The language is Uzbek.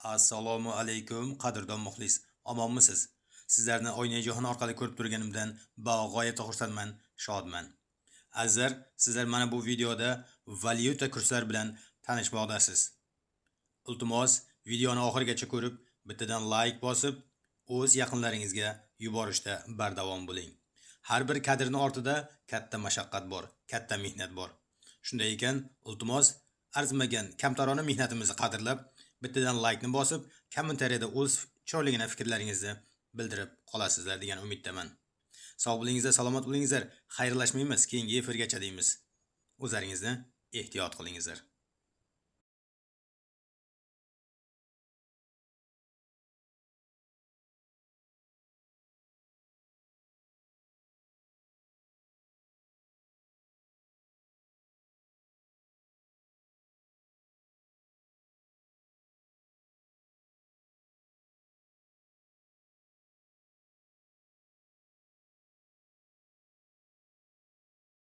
Assalomu alaykum, qadrdon muxlis. Omonmisiz? Sizlarni Oynai jahon orqali ko'rib turganimdan bag'oyatda xursandman, shodman. Azizlar, sizlar mana bu videoda valyuta kurslari bilan tanishmoqdasiz. Iltimos, videoni oxirigacha ko'rib, bittadan like bosib, o'z yaqinlaringizga yuborishda bardavom bo'ling. Har bir kadrni ortida katta mashaqqat bor, katta mehnat bor. Shunday ekan, iltimos, arzimagan kamtarona mehnatimizni qadrlab, bittadan like ni bosib, kommentariyada o'z chiroyligina fikrlaringizni bildirib qolasizlar degan umiddaman. Sog' bo'lingizlar, salomat bo'lingizlar. Xayrlashmaymiz, keyingi efirgacha deymiz. O'zlaringizni ehtiyot qilingizlar.